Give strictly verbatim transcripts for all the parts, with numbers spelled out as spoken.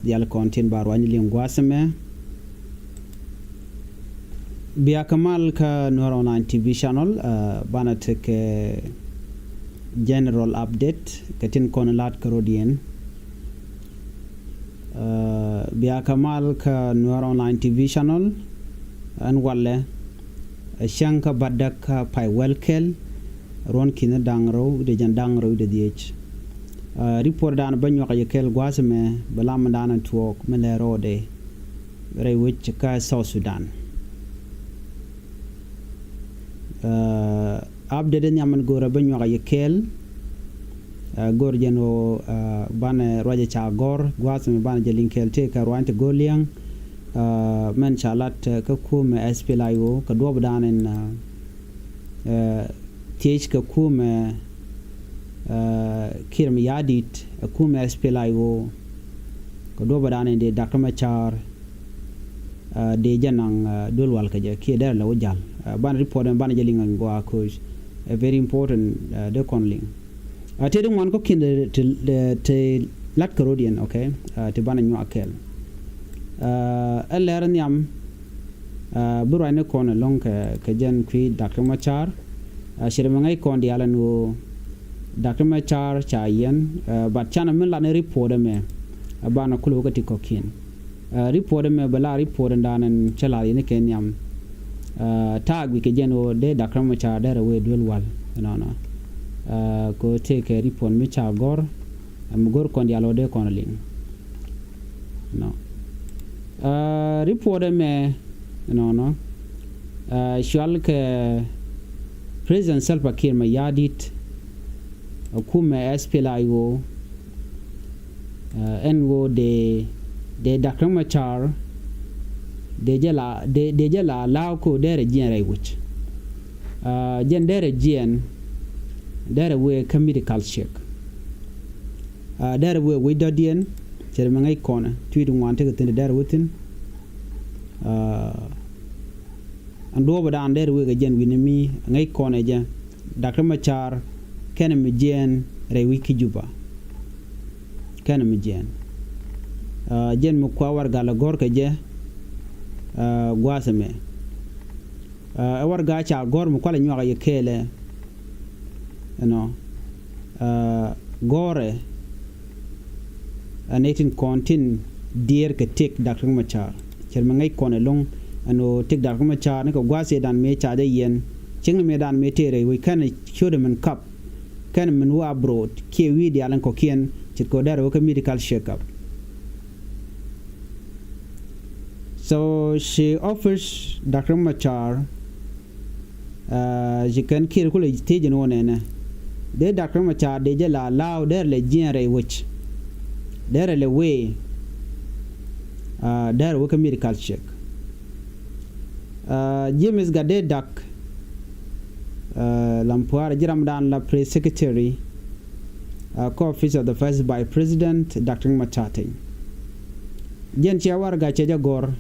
Dial kɔn tin ba ruany liŋ gua̱a̱th ɛmɛ. Bia kɛ mal kä Nuer Online T V channel, uh, banɛ tekɛ general update kɛ tin kɔn lat kä rɔ̱diɛn. Uh, bia kɛ mal kä Nuer Online T V channel. Ɛn walɛ ɛ cäŋ kä bädäk kä pay wäl kɛl ruɔ̱n ki̱n da̱ŋ rɛw wi̱cdɛ jɛn da̱ŋ rɛw wi̱cdɛ dhiec. Uh, report dan bä nyuak yɛ kɛl gua̱a̱th ɛmɛ bɛ lam dan tuɔɔk mi lɛ rɔɔdɛ rɛy wec kä South Sudan. Uh, update in nhiam in go̱o̱rä bä nyuak yɛ kɛɛl. Uh, go̱o̱r jɛn ɣöö, uh, banɛ ruacɛ ca gɔ̱r gua̱a̱th ɛmɛ banɛ jɛ liŋ kɛɛl tëë kɛ ruany ti go̱o̱r liɛŋ. Uh, mɛn ca lat, uh, kä kumɛ S P L A I O kɛ duɔ̱ɔ̱p dan in, uh, uh, thiec kɛ kumɛ, uh, Kiir Mayardit, uh, kumɛ S P L A I O kɛ duɔ̱ɔ̱p dan in dee Doctor Machar. Uh, dee jɛ naŋ, uh, duel wal kɛ jɛ kiɛ derɛ lɛ wä jal. Uh, ban report ɛn ban jɛ liŋ gɔaa koc. A very important, uh, dee kɔn liŋ. Uh, te di ŋuan kɔ̱kiɛn te, te, te lat kɛ rɔ̱diɛn, okay? Uh, te ban nyuak kɛɛl. Uh, ɛ lɛr nhiam, uh, bi ruacni kɔn ɛlɔ̱ŋ kɛ, kɛ jɛn kui̱ Doctor Machar. Uh, cɛ rɛ mɛ ŋäc kɔn diaal ɛn ɣöö Doctor Machar ca yiɛn, uh, but canɛ min lat ni report ɛmɛ. Uh, banɛ kulɛ wä kä ti kɔ̱kiɛn. Uh, report ɛmɛ bɛ la report ɛn dan ɛn cä lath yɛn kɛ nhiam. Uh, ta̱a̱ guic kɛ jɛn ɣöö dee Doctor Machar derɛ wee duel wal ɛnɔnɔ. Uh, kɛ ɣöö tëëkɛ report mi ca gɔ̱r, uh, mi go̱r kɔn diaal ɣöö dee kɔn liŋ. Nɔ. Uh, report ɛmɛ ɛnɔnɔ, uh, cual kɛ President Salva Kiir Mayardit, uh, kumɛ S P L A I O, uh, ɛn ɣöö dee, dee Doctor Machar dee jɛ la, dee, dee jɛ la law ko derɛ jiɛn rɛy wec. Uh, jɛn derɛ jiɛn derɛ wee kä medical check. Uh, derɛ wee wec dɔ̱diɛn cɛ rɛ mɛ ŋäc kɔnɛ tui̱t ŋuan tekɛ thi̱n derɛ wee thi̱n. Uh, ɛn duɔ̱ɔ̱pä dan derɛ wee kɛ jɛn wi̱ni mi ŋäc kɔnɛ jɛ Doctor Machar kɛnɛ mi jiɛn rɛy wec kä Juba. Kɛnɛ mi jiɛn. Uh, jɛn mi kua warɛga lɛ gɔ̱r kɛ jɛ, uh, gua̱a̱th ɛmɛ. Uh, ɛ warɛga ca gɔ̱r mi kualɛ nyuak yɛ kɛɛlɛ. You know, uh, gɔ̱rɛ ɛn ɛ tin kɔn tin diɛɛr kɛ tëk Doctor Machar. Cɛ rɛ mɛ ŋäc kɔn ɛlɔ̱ŋ ɛn ɣöö tëk Doctor Machar ni kɛ gua̱a̱th ëëdan mëë ca jɛ yiɛn. Cieŋni mëëdan mëë tëë rɛy wec kɛnɛ ciötdɛ min kap kɛnɛ min wä abroad kiɛ wi̱i̱ diaal ɛn kɔ̱kiɛn ce̱tkɛ ɣöö derɛ wä kä medical check up. So she offers Doctor Machar, uh, ci kɛn Kiir kulɛ thiec ɛn ɣöö nɛnɛ dee Doctor Machar dee jɛ la law derɛ lɛ jiɛn rɛy wec, derɛ lɛ wee, uh, derɛ wä kä medical check. Uh, James Gatdedak, uh, Lampuar ji̱ ramdan la press secretary, uh, kä office of the first vice president Doctor Machar Teny. Jɛn cɛ warɛga cɛ jɛ gɔ̱r,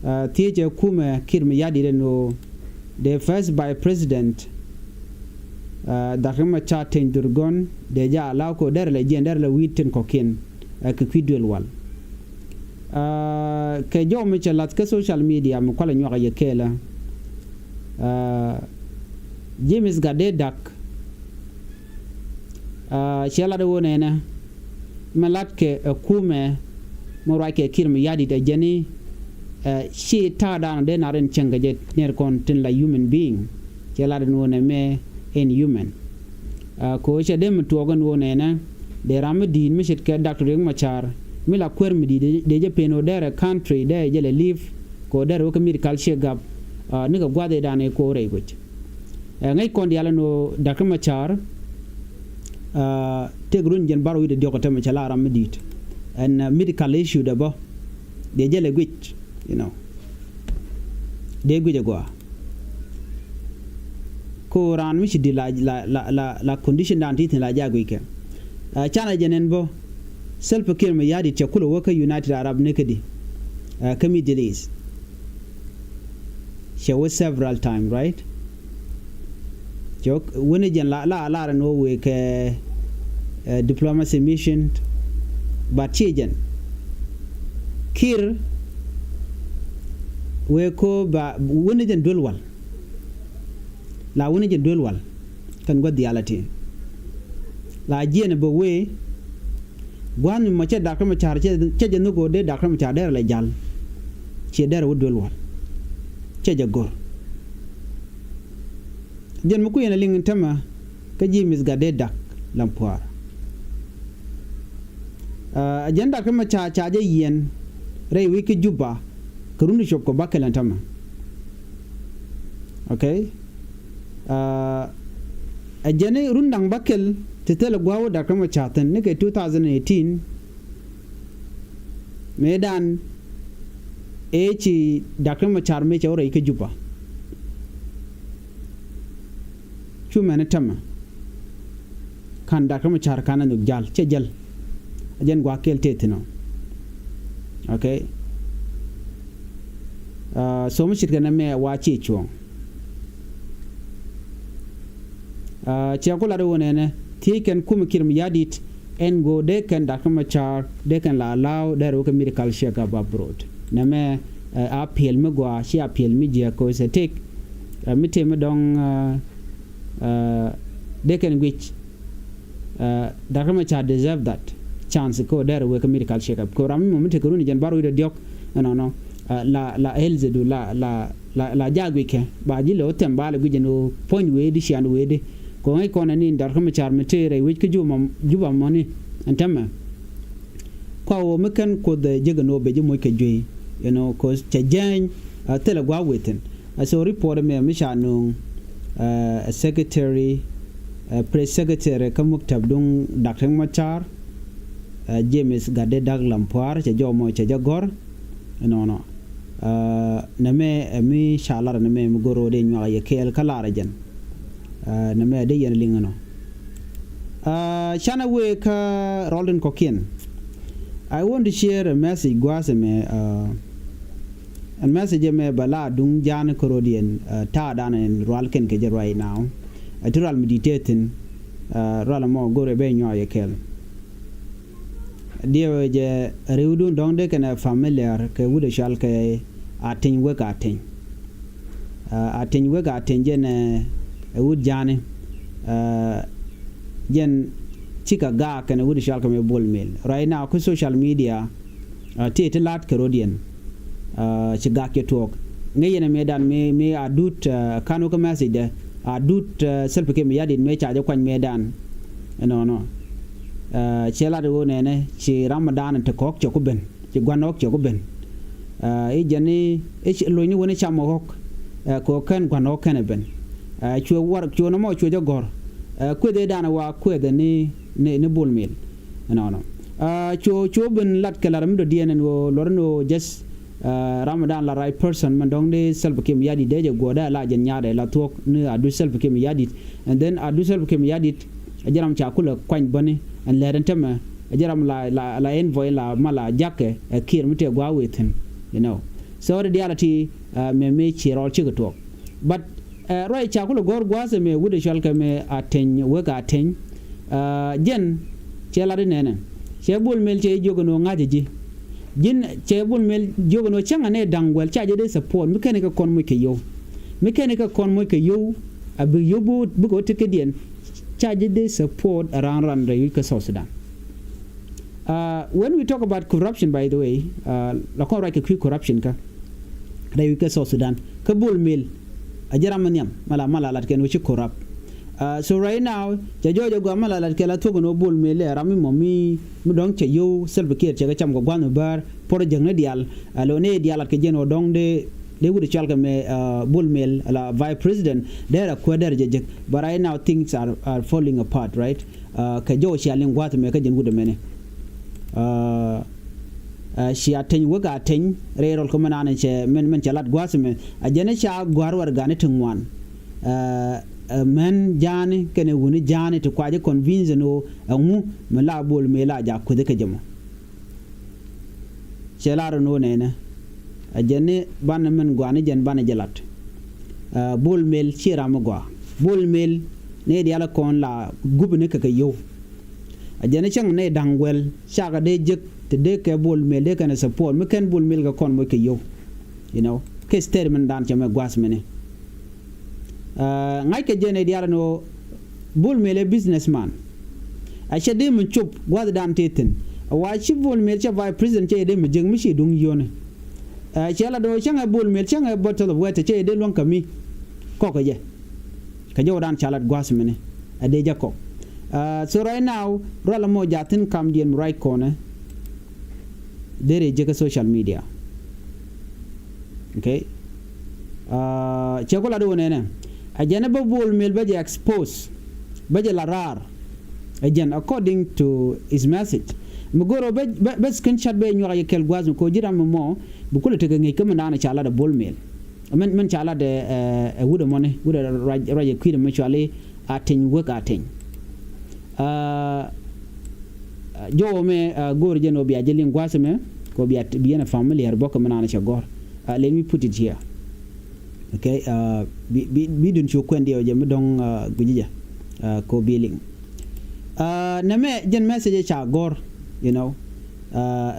uh, thiecɛ kumɛ Kiir Mayardit ɛn ɣöö the first vice president, uh, Doctor Machar Teny Dhurgon dee jɛ a law ko derɛ lɛ jiɛn derɛ lɛ wi̱i̱ tin kɔ̱kiɛn, uh, kɛ kui̱ duel wal. Uh, kɛ jɔw mi cɛ lath kä social media mi kualɛ nyuak a yɛ kɛɛlä. Uh, James Gatdedak, uh, cɛ lat ɛ ɣöö nɛnɛ mɛ lat kɛ ɛ kumɛ mi ruac kɛ Kiir Mayardit ɛ jɛn i̱, uh, ci ta̱a̱ daanɔ dee nar in cieŋ kɛ jɛ niɛr kɔn tin la human being. Cɛ lat ɛn ɣöö nɛ mɛ inhuman. Uh, kɛ ɣöö cɛ dee mi tuɔɔk ɛn ɣöö nɛnɛ dee ram mi di̱i̱t mi ce̱tkɛ Doctor Riek Machar mi la kuäär mi di̱i̱t dee, dee jɛ pen ɣöö derɛ country derɛ jɛ lɛ live kɛ ɣöö derɛ wä kä medical check up, uh, nikɛ gua̱th ëëdan ɛ ko̱o̱r rɛy wec. Uh, ŋäc kɔn diaal ɛn ɣöö Doctor Machar, uh, tëk run jiɛn bärɔw wi̱cdɛ diɔ̱k ɛ tämɛ cɛ la ram mi di̱i̱t. Ɛn, uh, medical issue dɛ bä dee jɛ lɛ guic, you know. Dee guic ɛ gɔaa. Ko raan mi ci di la, la, la, la, la condition dan ti thi̱n la ja guic kɛ. Uh, canɛ jɛ nɛn bä Salva Kiir Mayardit cɛ kulɛ wä kä United Arab ni kädi, uh, kä Middle East. Cɛ wä several time, right? Cɛ wä wä ni jɛn la, la, la rɛ ni wä wee kɛ, uh, diplomacy mission. But ci jɛn Kiir wëë ko ba wuni jɛn duel wal. La wuni jɛn duel wal. Kɛn gua̱th diaal a ti. La jiɛn bä wëë gua̱a̱th mi mɔ cɛ Dak Riɛk Macar cɛ jɛ nhök ɣöö dee Dak Riɛk Macar derɛ lɛ jal. Ciɛ derɛ wä duel wal. Cɛ jɛ go̱r. Jɛn mi ku yɛn a liŋ in tämɛ kä ji̱ miss Gatdet Dak Lampuaar. Ɛ jɛn Dak Riɛk Macar ca jɛ yiɛn rɛy wec kä Juba kɛ run ti cop kɔ bäkɛl ɛn tämɛ. Okay. Ɛ jɛn run da̱ŋ bäkɛl ti thilɛ gua̱a̱th wä Dak Riɛk Macar thi̱n ni kɛ two thousand eighteen. Mëëdan ëë ci Dak Riɛk Macar mëë cɛ wä rɛy kä Juba. Cu mɛn tämɛ. Ka̱n Dak Riɛk Macar ka̱n a nhök jal cɛ jäl. A jɛn gua̱a̱th kɛl tëë thi̱n ɔ. Okay. Ɛ so mi ce̱tkɛ nɛmɛ wa ci cuɔ̱ɔ̱ŋ. Ɛ cɛ ku lat wä nɛnɛ thiec kɛn kumɛ Kiir Mayardit ɛn ɣöö dee kɛn Dak Riɛk Macar dee kɛn la allow derɛ wä kɛ medical check up abroad. Nɛmɛ ɛ a piɛl mi gɔaa /ci a piɛl mi jiäk kɛ ɣöö cɛ tëk ɛ mi tëë mi dɔ̱ŋ ɛ ɛ dee kɛn guic. Ɛ Dak Riɛk Macar deserve that chance kɛ ɣöö derɛ wä kɛ medical check up kɛ ɣöö ram mi mɔ mi tekɛ run jɛn bär wi̱cdɛ diɔ̱k ɛnɔnɔ. Ɛ la la health du la la la la jaak guickɛ ba ji̱ lɛ wä thɛm ba lɛ guic ɛn ɣöö puɔ̱ny wee di cian wee di. Kɛ ɣöö ŋäc kɔn ɛn in Dak Riɛk Macar mi tëë rɛy wec kä Juba mɔ, Juba mɔni ɛn tämɛ. Kua ɣöö mi kɛn Kuoth ɛ jek ɛn ɣöö bɛ ji̱ moc kɛ juey, you know, 'cause cɛ jääny ɛ thilɛ gua̱a̱th wëë thi̱n. Ɛ so report ɛmɛ mi ca nööŋ ɛ secretary ɛ press secretary kä muktab duŋ Dak Riɛk Macar ɛ James Gatdet Dak Lampuaar cɛ jɔw mɔ cɛ jɛ gɔ̱r. Ɛnɔnɔ. Ɛ nɛmɛ ɛ mi ca lar nɛmɛ mi go̱r ɣöö dee nyuak yɛ kɛɛl kä lar ɛ jɛn. Ɛ nɛmɛ dee yɛn liŋ ɛnɔ. Ɛ canɛ wëë kä rɔl tin kɔ̱kiɛn. I want to share a message gua̱a̱th ɛmɛ ɛ ɛn message ɛmɛ bɛ la duŋ ja̱a̱n kärɔ̱diɛn ɛ ta̱a̱dan ɛn rual kɛn kɛ jɛ right now. Ɛ ti rual mi di̱t tëë thi̱n ɛ rual ɛmɔ go̱r ɛ bɛ nyuak yɛ kɛɛl. Diɛw jɛ ri̱wdun dɔ̱ŋ dee kɛnɛ familiar kɛ wut ɛ cɔal kɛ Ateny Wek Ateny. Ɛ Ateny Wek Ateny jɛn ɛ wut ja̱a̱ni. Ɛ jɛn cikɛ gaak kɛnɛ wut ɛ cɔal kɛ mɛ Bol Mel. Right now kä social media ɛ ti ti la̱t kärɔ̱diɛn. Ɛ ci gak cɛ tuɔɔk ŋäc yɛn ɛ mëëdan mëë mëë a dut ɛ ka̱n wä kä message dɛ a dut ɛ Salva Kiir Mayardit mëë ca jɛ kuany mëëdan. Ɛnɔnɔ. Ɛ cɛ lat ɣöö nɛnɛ ci Ramadan te kɔ̱k cɛ ku ben ci gua̱n ɣɔ̱k cɛ ku ben. Ɛ i̱ jɛn i̱ i̱ ci lony ni wen i̱ cam ɣɔ̱k ɛ kɛ ɣöö kɛn gua̱n ɣɔ̱k kɛn ɛ ben. Ɛ cuɛ war cuɛ nɔmɔ cuɛ jɛ gɔ̱r ɛ kueth ëëdan ɛ wa kueth ɛ ni ni ni Bol Mel. Ɛnɔnɔ. Ɛ cuɛ cuɛ ben lat kɛ lar mi dɔ̱diɛn ɛn ɣöö luɔr ɛn ɣöö just Ɛ Ramadan la right person mɛn dɔ̱ŋ di Salva Kiir Mayardit dee jɛ guɔ̱ɔ̱dɛ la jɛn nyaadɛ la thuɔ̱k ni a du Salva Kiir Mayardit. And then a du Salva Kiir Mayardit ɛ jɛ ram ca kulɛ kuany bäni ɛn lɛɛt ɛn tämɛ ɛ jɛ ram la la la envoy la ma la jakɛ ɛ Kiir mi tëë gua̱a̱ wëë thi̱n. You know, so di diaal a ti ɛ mëë mëë ci rɔɔl cikɛ tuɔɔk. But Ɛ ruac ca kulɛ gɔ̱r gua̱a̱th ɛmɛ wut ɛ cɔal kɛ mɛ Ateny Wek Ateny. Ɛ jɛn cɛ lat inɛnɛ cɛ Bol Mel cɛ jiök ɛn ɣöö ŋa̱cä ji̱. Ji̱n cɛ Bol Mel jiök ɛn ɣöö cäŋ anɛ da̱ŋ wɛl ca jɛ dee support mi kɛn kɛ kɔn moc kɛ yio̱w. Mi kɛn kɛ kɔn moc kɛ yio̱w a bi yio̱w bi bikɛ wä ti kädiɛn ca jɛ dee support around ran rɛy wi̱c kä South Sudan. Uh, when we talk about corruption, by the way, uh, la kɔn ruac kɛ kui̱ corruption kä rɛy wi̱c kä South Sudan kä Bol Mel a jɛ ram mi nhiam mala mala lat kɛn wä ci corrupt. Uh, so right now ca jɔɔc a gɔaa mala lat kɛ la thuɔ̱k ɛn wä Bol Mel ɛ ram mi mɔ mi mi dɔ̱ŋ cɛ yio̱w Salva Kiir cɛ kɛ cam kɛ gua̱nh mi bäär puɔr jäkni diaal. Uh, lo ni diaal lat kɛ jɛn wä dɔ̱ŋ dee dee wut cɔal kɛ mɛ uh, Bol Mel la vice president dee ra kuɛ dee ra jɛ jek. But right now things are, are falling apart, right? Uh, kɛ jɔw cia liŋ gua̱a̱th mɛ kä jɛn wut ɛmɛni. Uh, uh, cia teny wek a teny rɛy rɔl kä mɛn anɛ cɛ mɛn mɛn cɛ lat gua̱a̱th mɛ a jɛn ca gua̱a̱r wɛr gani ti ŋuan. Uh, uh, mɛn ja̱a̱ni kɛnɛ wuni ja̱a̱ni ti kuacä convince ni ɣöö ɛŋu mi la Bol Mel la jaak kuethä kɛ jɛ mɔ. Cɛ lar ni wä nɛnɛ a jɛn ni banɛ mɛn gua̱a̱ni jɛn banɛ jɛ lat. Uh, Bol Mel ci ram mi gɔaa. Bol Mel ni diaal kɔn la gup ni kɛ kɛ yio̱w. A jɛn ni cäŋ ni da̱ŋ guɛl cakɛ dee jek te dee kɛ Bol Mel dee kɛn ɛ support, mi kɛn Bol Mel kɛ kɔn moc kɛ yio̱w. You know, kɛ statement dan cɛ mɛ gua̱a̱th mɛni. Ŋa̱ckɛ jɛn ɛ diaal ɛn ɣöö Bol Mel ɛ businessman. A cɛ dee mi cop gua̱a̱th dan tëë thi̱n. A wa ci Bol Mel cɛ vice president cɛ dee mi jek mi ci duŋ yio̱ni. Ɛ cɛ la dɔ̱ cäŋɛ Bol Mel cäŋɛ bottle of water cɛ dee luäŋ kä mi kɔk kɛ jɛ. Kɛ jɔwdan ca lat gua̱a̱th mɛni a dee jɛ kɔk. So right now rual mɔ jathin kamdiɛn mi ruac kɔnɛ deri jɛ kä social media. Okay. Cɛ ku lat wä nɛnɛ a jɛn bä Bol Mel bä jɛ expose, bä jɛ la raar. Ɛ jɛn according to his message. Mi go̱r ɔ bä screenshot bä nyuak yɛ kɛl gua̱a̱th mi ko̱ ji̱ ram mi mɔ bi kulɛ tekɛ ŋi̱i̱c kä mi naan ca lat ɛ Bol Mel. Mɛn mɛn ca lat ɛ wut ɛmɔni wut ɛ ruac ɛ kui̱dɛ mi cuali a teny wek a teny. Jɔwä mɛ go̱r jɛn ɔ bia jɛ liŋ gua̱a̱th mɛ kɛ ɔ bia bi yɛn ɛ familiar bɔk kɛ mi naan cɛ gɔ̱r. Let me put it here. Okay. Bi dun cu kuɛn diɛ ɔ jɛ mi dɔ̱ŋ gui̱ci jɛ kɛ ɔ bi liŋ. Nɛ mɛ jɛn message ca gɔ̱r, you know.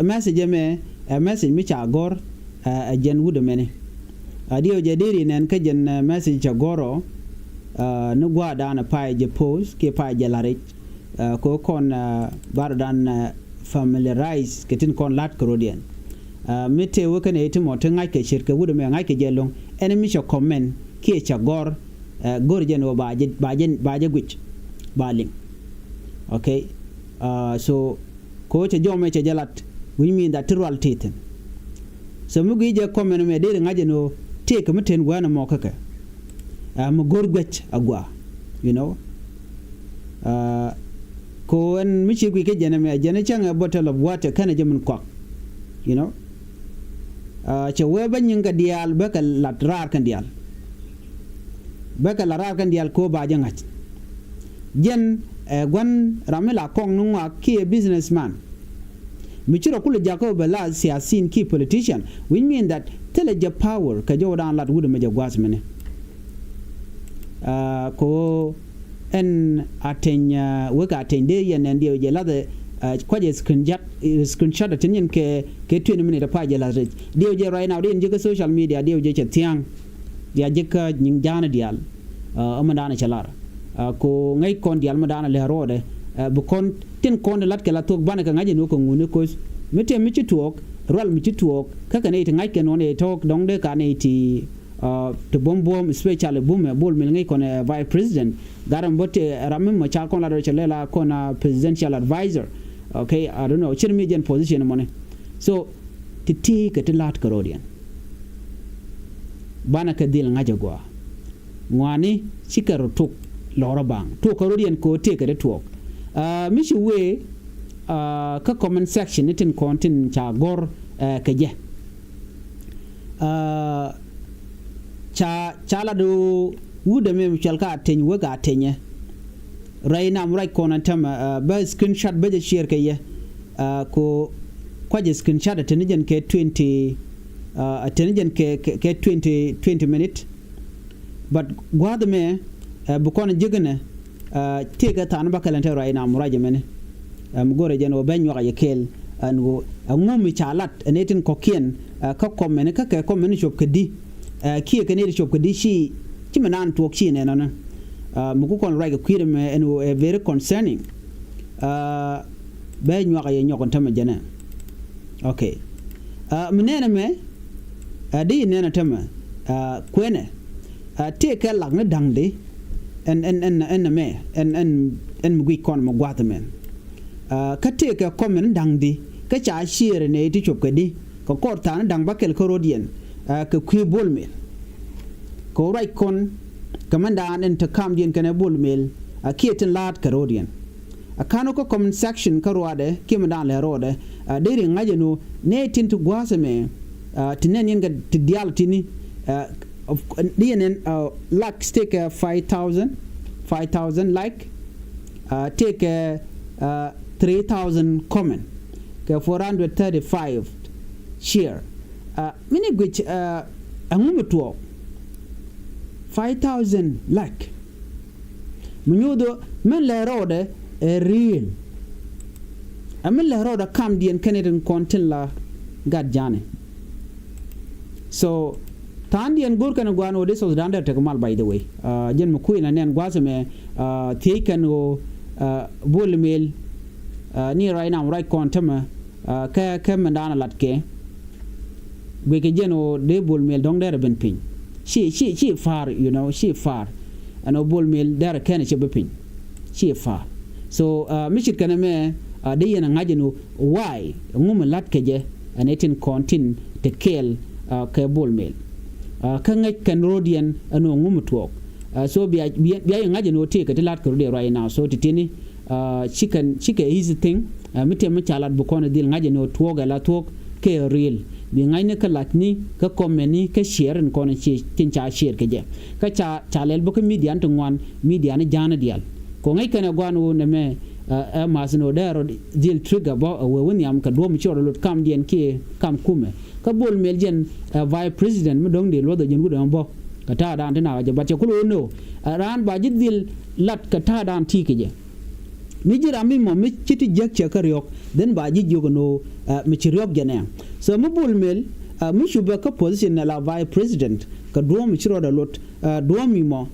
Message mɛ ɛ message mi ca gɔ̱r ɛ jɛn wut ɛmɛni. Diɛ ɔ jɛ deri nɛn kä jɛn message ca gɔ̱r ɔ ni gua̱a̱ dan pay jɛ post kiɛ pay jɛ la̱ric. Kɛ kɔn barɔ dan familiarize kɛ tin kɔn la̱t kɛ rɔ̱diɛn. Mi tëë wä kɛn ɛ ti mɔ ti ŋa̱ckɛ ce̱tkɛ wut ɛmɛ ŋa̱ckɛ jɛ lo̱ŋ ɛn mi cɛ comment kiɛ cɛ gɔ̱r. Go̱r jɛn ɣöö ba jɛ ba jɛ ba jɛ guic ba liŋ. Okay. So kɛ ɣöö cɛ jɔmɛ cɛ jɛ lat which mean that ti rual tëë thi̱n. So mi guic jɛ comment mɛ deri ŋa̱c ɛn ɣöö tëëkɛ mi ten gua̱a̱n ɛmɔ kä kɛ. Mi go̱r guɛc a gua̱a̱, you know. Kɛ ɣöö ɛn mi ci guic kä jɛn ɛmɛ jɛn ɛ cäŋɛ bottle of water kɛnɛ jɛ min kuak, you know. Cɛ wee bä nyiŋ kɛ diaal bä kɛ lat raar kɛn diaal. Bä kɛ lat raar kɛn diaal kɛ ɣöö ba jɛ ŋa̱c. Jɛn ɛ gua̱n ram mi la kɔŋ ni ŋuak kiɛ businessman. Mi ci rɔ kulɛ jakä bɛ la siasin ki politician which mean that thilɛ jɛ power kɛ jɔwdan lat wut ɛmɛ jɛ gua̱a̱th mɛni. Kɛ ɣöö ɛn a teny wek a teny dee yɛn nɛn diɛw jɛ lathɛ kuacɛ screenshot screenshot a tin yɛn kɛ kɛ twenty minute a pa jɛ lath rɛc diɛw jɛ right now dee yɛn jɛ kä social media diɛw jɛ cɛ thia̱a̱ŋ. Dia jɛ kä nyiŋ ja̱a̱n diaal. Ɛ mɛ da̱a̱n cɛ lar. Ko ŋäc kɔn diaal mɛ da̱a̱n lɛ ro̱o̱dɛ. Bi kɔn tin kɔn di lat kɛ la thuɔ̱k banɛ kɛ ŋa̱c ɛn wä kɛ ŋuni koc mi tëë mi ci tuɔɔk rual mi ci tuɔɔk kä kɛ nɛy ti ŋa̱c kɛ nɔn ɛ tɔ̱ɔ̱k dɔ̱ŋ dee ka nɛy ti ti buɔ̱m buɔ̱m especially bumɛ Bol Mel ŋäc kɔn ɛ vice president. Gat ram bä tëë ram mi mɔ ca kɔn lat rɔ cɛ lɛ la kɔn a presidential advisor. Okay, I don't know cir mi jɛn position mɔni. So ti ti kɛ ti la̱t kɛ ro̱diɛn. Banɛ kɛ dhil ŋa̱c ɛ gɔaa. Ŋuani cikɛ rɔ tuk lɔrɔ baŋ tuk kɛ rɔ riɛn kɛ ɔ tëëkɛ dee tuɔɔk. Mi ci wee kä comment section ni tin kɔn tin ca gɔr kɛ jɛ. Ca ca la do wudɛ mi cual ka teny wek a tenyɛ. Rɛy nam ruac kɔn ɛn tämɛ bä screenshot bä jɛ share kɛ yɛ. Ko kuacɛ screenshot a teni jɛn kɛ twenty a teni jɛn kɛ kɛ twenty twenty minute. But gua̱a̱th mɛ bi kɔn ji̱knɛ tëëkɛ tha̱a̱n bä kɛl ɛn te ruac nam ruac ɛmɛni. Mi go̱rɛ jɛn ɣöö bɛ nyuak a yɛ kɛɛl ɛn ɣöö ɛŋu mi ca lat ɛn ëë tin kɔ̱kiɛn kä kɔmɛni kä kɛ kɔmɛni cop kɛ di. Kiɛ kɛ nɛy ti cop kɛ di ci ci mi naan tuɔɔk ci nɛn ɔnɛ. Mi ku kɔn ruac kɛ kui̱dɛ mɛ ɛn ɣöö ɛ very concerning. Bɛ nyuak a yɛ nyɔk ɛn tämɛ jɛnɛ. Okay. Mi nɛnɛ mɛ di nɛnɛ tämɛ kuenɛ. Tëëkɛ lak ni da̱ŋdi ɛn ɛn ɛn ɛn mɛ ɛn ɛn ɛn mi guic kɔn mɛ gua̱th mɛn. Kä tëëkɛ kɔmɛ ni da̱ŋdi kä ca ciëër nɛy ti cop kɛ di kɛ kɔr tha̱a̱ŋ ni da̱ŋ bäkɛl kä ro̱diɛn. Kɛ kui̱ Bol Mel kɛ ruac kɔn kɛ mɛn da̱a̱n ɛn te kamdiɛn kɛnɛ Bol Mel. Kiɛ tin la̱a̱t kɛ ro̱diɛn. A ka̱n wä kä comment section kä ruaadɛ kiɛ mi da̱a̱n lɛ ro̱o̱dɛ. Dee ri ŋa̱c ɛn ɣöö nɛy tin ti gua̱a̱th ɛmɛ ti nɛn yɛn kɛ ti diaal tini. Di yɛn ɛn like stek kɛ five thousand, five thousand like. Tëëkɛ three thousand comment kɛ four hundred thirty-five share. Mini guic ɛŋu mi tuɔɔk five thousand like. Mi nyuuth mɛn lɛ rɔɔdɛ ɛ real. Ɛ mi lɛ rɔɔdɛ kamdiɛn kɛn itin kɔn tin la gat janɛ. So tha̱a̱ŋdiɛn go̱r kɛn gua̱a̱n ɣöö dee South Sudan dee tekɛ mal, by the way. Jɛn mi kui̱ na nɛn gua̱a̱th ɛmɛ, thiec kɛn ɣöö Bol Mel ni ruac nam ruac kɔn tämɛ, kɛ kɛ mɛn da̱a̱n a lat kɛ guic kɛ jɛn ɣöö dee Bol Mel dɔ̱ŋ derɛ ben piny. Ci ci ci fa̱a̱r, you know, ci fa̱a̱r. Ɛn ɣöö Bol Mel derɛ kɛn cɛ bi piny. Ci fa̱a̱r. So mi ce̱tkɛ nɛmɛ dee yɛn a ŋa̱c ɛn ɣöö why, ŋu mi la̱t kɛ jɛ ɛn ɛ tin kɔn tin te kɛɛl kɛ Bol Mel. Kä ŋäc kɛn ro̱o̱diɛn ɛn ɣöö ŋu mi tuɔɔk. So bia bia yɛ ŋa̱c ɛn ɣöö tëëkɛ ti la̱t kɛ ro̱o̱diɛn right now. So ti tini cikɛ cikɛ easy thing. Mi tëë mi ca lat bi kɔn dhil ŋa̱c ɛn ɣöö tuɔɔk ɛ la tuɔɔk kɛ real. Bi ŋa̱cni kä lacni kä comment ni kä share in kɔn ci tin ca share kɛ jɛ. Kä ca ca lɛl bä kä media ni ti ŋuan, media ni ja̱a̱n diaal. Kɔ ŋäc kɛn ɛ gua̱a̱n ɣöö nɛmɛ ɛ ma̱th ni ɣöö dee rɔ dhil trigger bä ɛ wee wä nhiam kɛ duɔ̱ɔ̱p mi ci rɔ lot kamdiɛn kiɛ kam kumɛ. Kä Bol Mel jɛn ɛ vice president mi dɔ̱ŋ dee luɔth ɛ jɛn wut ɛmɛ bä kɛ ta̱a̱ daan ti nak ɛ jɛ, but cɛ kulɛ ɣöö nöö ɛ raan ba ji̱ dhil lat kɛ ta̱a̱ daan ti kɛ jɛ. Mi ji̱ ram mi mɔ mi ci ti jiäk cɛ kä riɔ̱k, then ba ji̱ jiök ɛn ɣöö mi ci riɔ̱k jɛ nɛ. So mi Bol Mel mi cupɛ kä position ni la vice president kɛ duɔ̱ɔ̱p mi ci rɔɔdɛ lot, duɔ̱ɔ̱p mi mɔ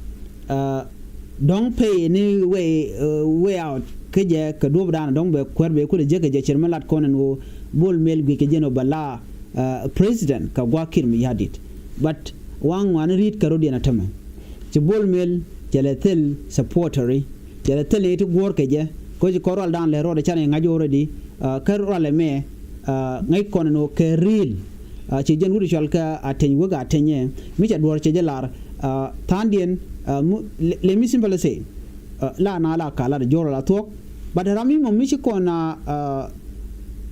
dɔ̱ŋ pay ni way way out kä jɛ kɛ duɔ̱ɔ̱p dan dɔ̱ŋ bɛ kuäär bɛ kulɛ jiäk kɛ jɛ cir mi lat kɔn ɛn ɣöö Bol Mel guic kɛ jɛn ɣöö bɛ la president kɛ gua̱a̱k Kiir Mayardit. But waŋ ŋuani ri̱i̱t kɛ ro̱diɛn a tämɛ. Ci Bol Mel cɛ lɛ thil supporteri, cɛ lɛ thil ni ti guɔ̱ɔ̱r kɛ jɛ. Kä ci kɔn rual dan lɛ rɔɔdɛ canɛ ŋa̱c already. Kä rual ɛmɛ ŋäc kɔn ɛn ɣöö kɛ real. Ci jɛn wut cɔal kɛ Ateny Wek Ateny ɛ mi cɛ duɔ̱ɔ̱r cɛ jɛ lar tha̱a̱ŋdiɛn. Let me simply say, la na la ka lat jɔr la thuɔ̱k. But ram mi mɔ mi ci kɔn a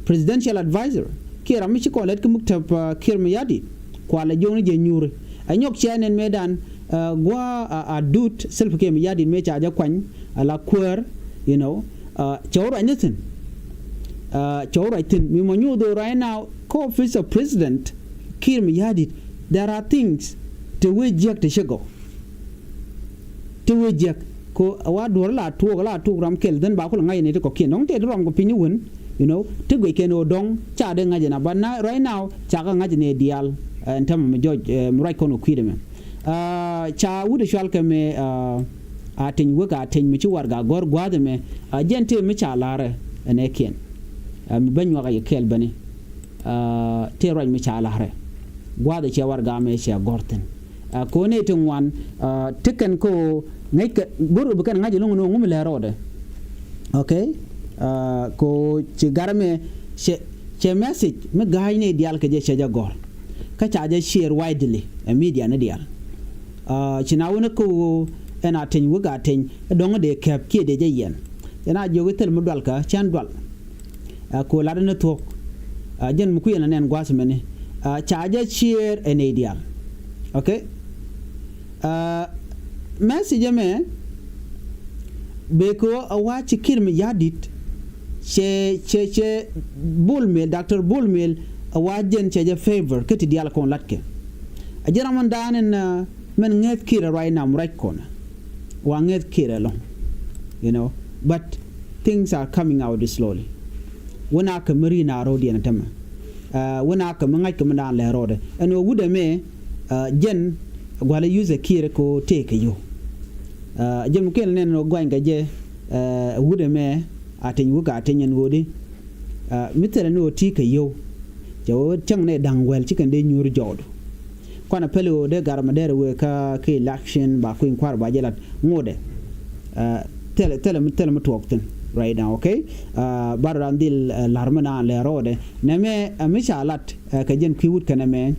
presidential advisor kiɛ ram mi ci kɔn lɛt kä muktab Kiir Mayardit, kualɛ jiɔkni jɛ nyuuri. Ɛ nyɔk cɛ nɛn mëëdan gua̱a̱ a dut Salva Kiir Mayardit mëë ca jɛ kuany a la kuäär, you know. Cɛ wä ruac ni thi̱n. Cɛ wä ruac thi̱n mi mɔ nyuuth ɣöö right now kä office of president Kiir Mayardit, there are things te wee jiäk te cä gɔw. Ti wee jiäk ko a wa duɔ̱r la tuɔɔk la tuɔɔk ram kɛl, then ba kulɛ ŋa̱c ni ti kɔ̱kiɛn dɔ̱ŋ tëë ti ruam kɛ piny ni wen, you know, ti guic kɛn ɣöö dɔ̱ŋ ca dee ŋa̱c ni, but na right now ca kɛ ŋa̱c ni diaal. Ɛn täämɛ mi jɔc mi ruac kɔn kɛ kui̱dɛ mɛ ca wut ɛ cual kɛ mɛ Ateny Wek Ateny mi ci warɛga gɔ̱r gua̱a̱th ɛmɛ. Jɛn tëë mi ca la̱rɛ ɛn ɛ kiɛn mi bä nyuak a yɛ kɛɛl bäni. Tëë ruac mi ca la̱rɛ gua̱a̱th ɛ cɛ warɛga mɛ cɛ gɔ̱r thi̱n. Ko ni ti ŋuan ti kɛn ko ŋäc kɛ go̱r bi kɛn ŋa̱c lo̱ŋ ni ŋu mi lɛ rɔɔdɛ. Okay. Ko ci garɛ mɛ cɛ cɛ message mi ga̱a̱c ni diaal kɛ jɛ cɛ jɛ gɔ̱r. Kä ca jɛ share widely ɛ media ni diaal. Ci na wuni kä ɣöö ɛn Ateny Wek Ateny ɛ dɔ̱ŋ dee kɛp kiɛ dee jɛ yɛn. Cɛ na jiök i̱ thil mi dual kä cɛn dual. Ko lat ni thuɔ̱k. Jɛn mi kui̱ ɛn anɛn gua̱th mɛni ca jɛ share ɛ nɛy diaal. Okay. Message ɛmɛ bek ɣöö a wa ci Kiir Mayardit cɛ cɛ cɛ Bol Mel, Doctor Bol Mel a wa jɛn cɛ jɛ favor kä ti diaal kɔn latkɛ. A jɛn ram mɛn da̱a̱n ɛn mɛn ŋäth Kiir a ruac nam ruac kɔn. Wa ŋäth Kiir ɛlɔ̱ŋ, you know, but things are coming out slowly. Wä na kɛ mi ri̱n a ro̱o̱diɛn tämɛ. Wä na kɛ mi ŋa̱c kɛ mi da̱a̱n lɛ rɔɔdɛ ɛn ɣöö wut ɛmɛ jɛn gua̱lɛ yuth ɛ Kiir ko tëëkɛ yio̱w. Jɛn mi kɛn nɛn ɣöö gua̱ny kɛ jɛ wut ɛmɛ Ateny Wek Ateny ɛn ɣöö di mi thilɛ ni ɣöö ti kɛ yio̱w. Cɛ ɣöö cäŋ nɛ da̱ŋ wɛl ci kɛn dee nyuur jɔɔdu. Kuanɛ päli ɣöö dee gar mɛ dɛr wee kä kä election ba kui̱ny kua̱r ba jɛ lat ŋotdɛ. Thilɛ thilɛ mi thilɛ mi tuɔɔk thi̱n right now, okay. Bar ran dhil la̱r mi naan lɛ rɔɔdɛ nɛmɛ mi ca lat kɛ jɛn kui̱ wut kɛnɛ mɛ.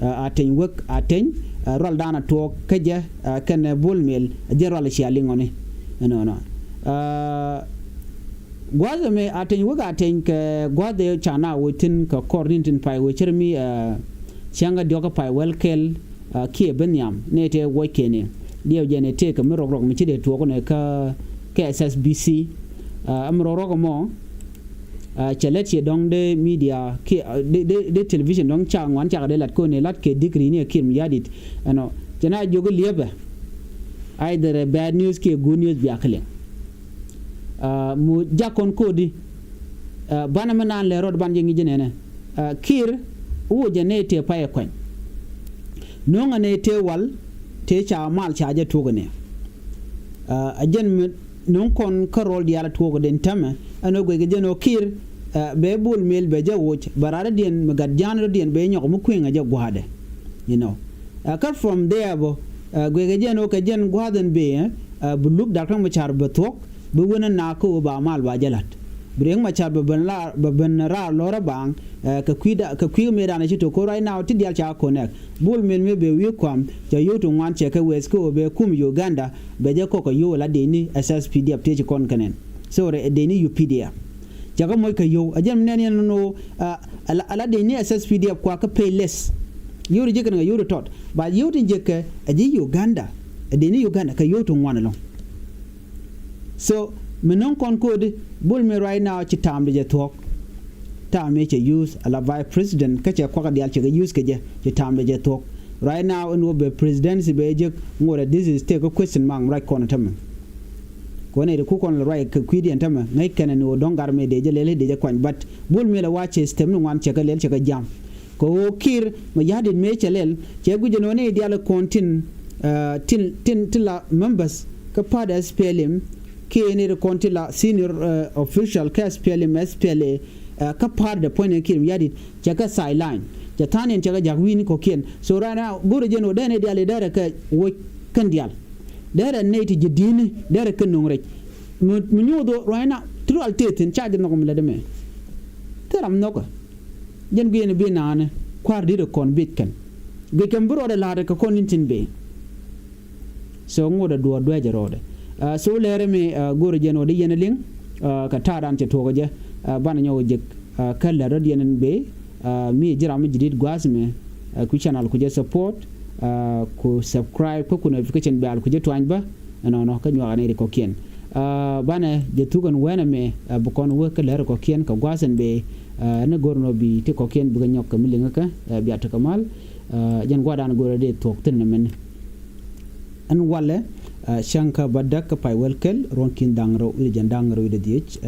Ateny Wek Ateny rual dan a tuɔɔk kä jɛ kɛnɛ Bol Mel jɛn rual cia liŋɔni. Ɛnɔnɔ. Gua̱th ɛmɛ Ateny Wek Ateny kɛ gua̱th ɛ ca na wec thi̱n kɛ kɔr ni̱n tin pay wec cär mi cäŋ kɛ diɔ̱k kä pay wɛl kɛl. Kiɛ ben nhiam nɛ tëë wuɔc kɛn ɛ diɛw jɛn ɛ tëëkɛ mi rɔk rɔk mi ci dee tuɔɔk nɛ kä kä S S B C. Ɛm rɔk rɔk ɛmɔ cɛ lɛt ciɛ dɔ̱ŋ dee media kiɛ dee dee television dɔ̱ŋ ca ŋuan cakɛ dee lat ko̱n ɛ lat kɛ degree ni ɛ Kiir Mayardit. Ɛnɔ cɛ na jiök liepɛ either ɛ bad news kiɛ good news bia kɛ liŋ. Mu jak kɔn kodi Banɛ mi naan lɛ rɔɔd ban jɛ ŋi̱c jɛ nɛnɛ. Kiir wä jɛ nɛy tëë payɛ kuany. No̱o̱ŋɛ nɛy tëë wal tëë ca mal ca jɛ tuɔɔk ɛ ni. A jɛn mi no̱o̱ŋ kɔn kä rɔɔl diaal a tuɔɔk ɛ den täämɛ ɛn ɣöö guɛckɛ jɛn ɣöö Kiir bɛ Bol Mel bɛ jɛ woc bɛ raar rɔ̱diɛn mi gat ja̱a̱n rɔ̱diɛn bɛ nyɔk mi kui̱ŋ ɛ jɛ gua̱a̱dɛ. You know. Kä from there bä guɛckɛ jɛn ɣöö kɛ jɛn gua̱a̱th ɛn bëë bi luk Doctor Machar bɛ thuɔ̱k bi wen ɛ naak kä ɣöö ba mal ba jɛ la̱t. Bi Riek Machar bɛ ben raar lɔ̱rä baaŋ kɛ kui̱ mëëdan ci tok kä right now ti diaal ca connect. Bol Mel mëë bɛ wi̱i̱ kuam ca yio̱w ti ŋuan cɛ kɛ wɛth kä ɣöö bɛ kum Uganda bɛ jɛ kɔk kɛ yio̱w ala dee ni S S P D F tëë ci kɔn kɛ nɛn. Sorry, dee ni U P D F. Cɛ kɛ moc kɛ yio̱w a jɛn mi nɛn yɛn nɔnɔ ala dee ni S S P D F kua kä pay less. Yio̱w ti ji̱ kɛn kɛ yio̱w ti tɔt ba yio̱w ti ji̱ kɛ a ji̱ Uganda. A dee ni Uganda kɛ yio̱w ti ŋuan ɛlɔ̱ŋ. So mi no̱ŋ kɔn ko̱o̱di Bol Mel right now ci taamdɛ jɛ thuɔ̱k. Taam mi cɛ use ala vice president kä cɛ kuakä diaal cɛ kɛ use kɛ jɛ ci taamdɛ jɛ thuɔ̱k. Right now ɛn wä bɛ presidency bɛ jek ŋuɔrɛ this is take a question mark right kɔn tämɛ. Kɔn ɛ ti ku kɔn lɛ right kɛ kui̱diɛn tämɛ ŋäc kɛnɛ ni wä dɔ̱ŋ gar mi dee jɛ lɛl dee jɛ kuany but Bol Mel ɛ wa cɛ step ni ŋuan cɛ kɛ lɛl cɛ kɛ jam. Kɛ ɣöö Kiir mɛ ya̱di̱t mëë cɛ lɛl cɛ gui̱c ɛn ɣöö ni diaal kɔn tin tin tin ti la members kä part S P L M kiɛ ni ti kɔn ti la senior official kä S P L M S P L A kä part dɛ puɔ̱ny ni Kiir mɛ ya̱di̱t cɛ kɛ sideline cɛ tha̱a̱n in cɛ kɛ ja̱k wi̱i̱ni kɔ̱kiɛn. So right now go̱rɛ jɛn ɣöö dee ni diaal i̱ dee rɛ kɛ woc kɛn diaal dee rɛ nɛy ti ji̱ di̱i̱ni dee rɛ kɛ no̱ŋ rɛc. Mi nyuuth ɣöö right now ti rual tëë thi̱n ca jɛ nhɔk mi lät ɛmɛ. Thil ram nhɔkä. Jɛn guiɛn bi naanɛ kua̱r di̱t ɛ kɔn bic kɛn guic kɛn bi rɔɔdɛ la̱a̱t kɛ kɔn in tin bëë. So ŋot ɛ duɔɔr duɛɛcɛ rɔɔdɛ. So lɛɛrɛ mi go̱rɛ jɛn ɣöö di yɛn ɛ liŋ kɛ ta̱a̱dan cɛ tuɔɔkä jɛ. Banɛ nyɔk jek kä lɛr rɔ̱diɛn in bëë. Mi ji̱ ram mi ji̱ di̱t gua̱a̱th mɛ ku channel ku jɛ support ku subscribe kä ku notification bell ku jɛ tuany bä. Ɛnɔnɔ kä nyuakä ni ri kɔ̱kiɛn. Banɛ jɛ thuk ɛn wɛnɛ mɛ bi kɔn wek kä lɛr kɔ̱kiɛn kɛ gua̱a̱th ɛn bëë. Ni go̱r nɔ bi ti kɔ̱kiɛn bikɛ nyɔk kɛ mi liŋä kä bia tekɛ mal. Jɛn gua̱dan go̱r ɛ dee thuɔ̱k thi̱n ni mɛn. Ɛn walɛ cäŋ kä bä däk kä pay wɛl kɛl ruɔ̱ŋkiɛn da̱ŋ rɛw wi̱cdɛ jɛn da̱ŋ rɛw wi̱cdɛ dhiec.